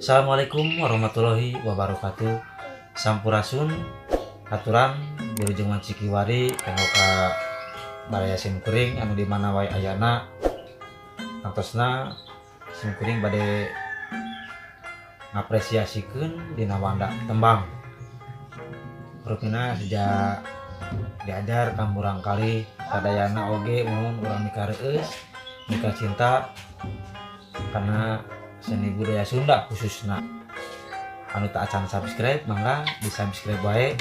Assalamualaikum warahmatullahi wabarakatuh. Sampurasun, aturan wilujeng wanci kiwari kanggo ka baraya simkuring anu di mana wae ayana. Tangtosna simkuring bade ngapresiasikeun dina wanda tembang. Rupina sejak diajar ka murangkalih sadayana oge mun urang mikareueus, mika cinta karena seni budaya Sunda khususna. Anu teu acan subscribe, mangga di subscribe wae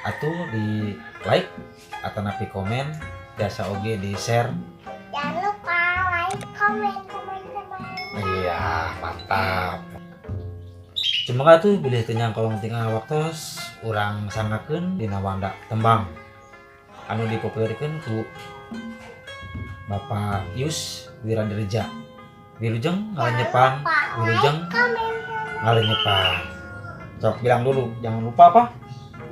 atuh, di like atanapi komen, biasa oge di share. Jangan lupa like, komen, teman-teman. Iya, mantap. Cuma tuh bilih teu nyangkolong tinggal waktos urang sanggakeun dina wanda tembang anu dipopulerkeun ku Bapak Yus Wiradirja. Wilujeng ngalenyepan, wilujeng Like, komen, ngalenyepan. Sok bilang dulu, jangan lupa apa?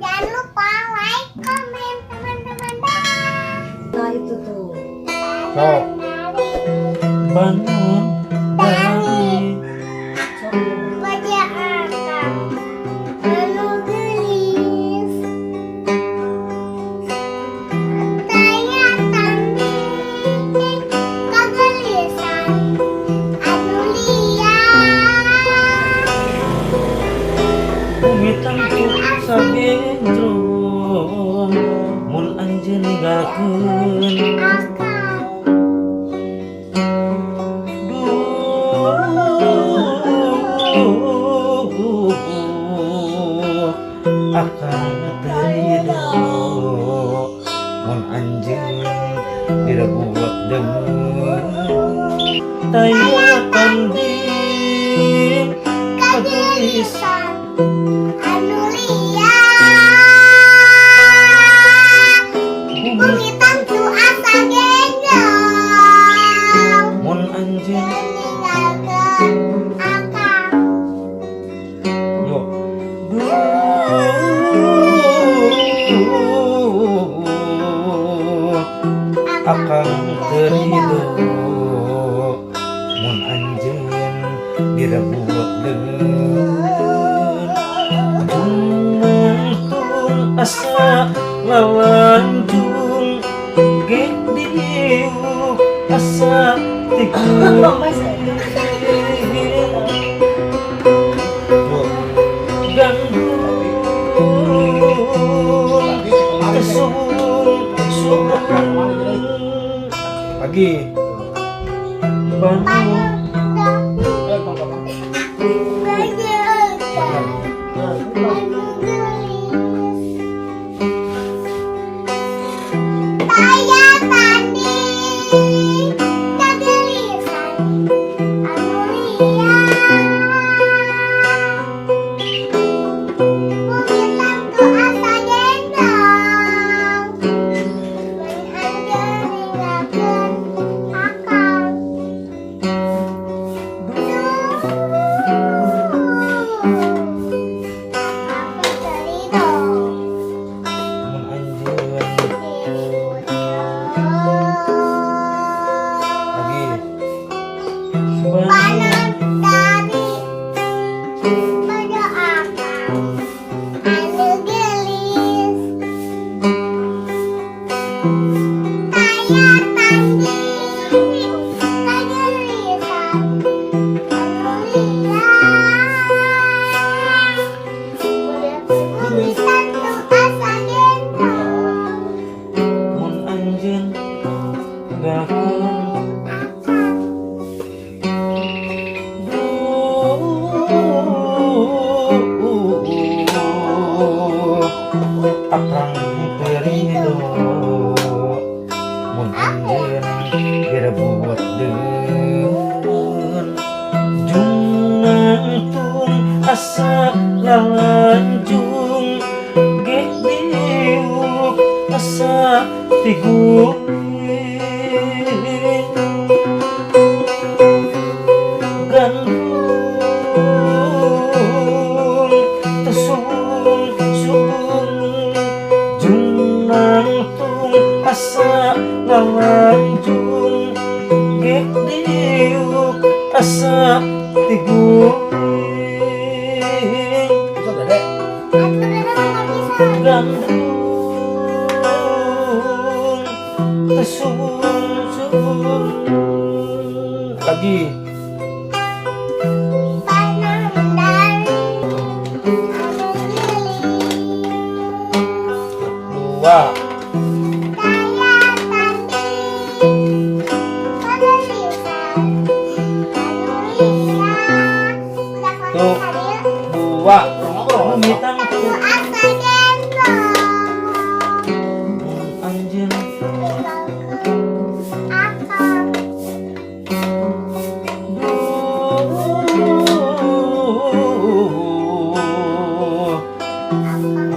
Jangan lupa like, komen, teman-teman. Nah, itu tuh. Sok. Bangun dari Sok. Wajah akang anu geulis, taya tanding kageulisan anu liar. Bumi tangtu asa gendrong mun anjeun ninggalkeun akang. Duh, akang teu rido mun anjeun direbut deui. Taya tanding kageulisan kageulisan anu liar. Bumi bumi tangtu asa gendrong mun anjeun ninggalkeun akang. Yo. Duh, akang teu rido mun anjeun direbut deun. Jungtung asa lalanjung, gek diuk asa tiguing. Gandung tesung suung pagi bangun. Wajah akang anu geulis, taya tanding kageulisan anu liar. Bumi tangtu asa gendrong mun anjeun ninggalkeun akang. Duh, akang teu rido mun anjeun diribut. Lagi bangun. Panon tadi pada akang anu geulis, taya tanding kageulisan anu liar. Bumi tangtu asa gendrong Mun anjeun ninggalkeun akang. Duh, akang teu rido mun anjeun direbut deun. Jungangtung asa lalanjung, gek diuk asa tiguing. Gandung tesung suung, junangtung asa lalanjung, gek diuk asa tiguing. Hiji. Panandang anu giling. Dua. Daya tanding panulisan panulisan udah. Tuh. Kelas. Dua. Bumi tangtu. Asa gendong. Anjeun. Akang. Duh.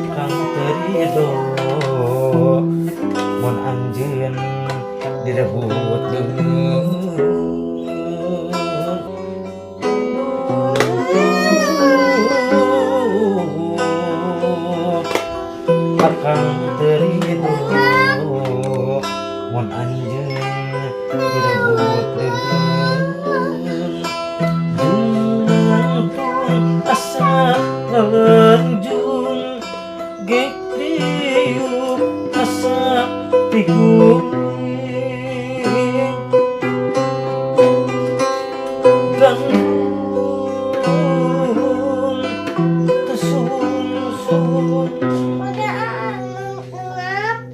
Akang teu rido mun anjeun direbut leungeun. Duh, akang teu rido mun anjeun direbut leungeun. Jung asa lelenjung, gek diuk asa tikung.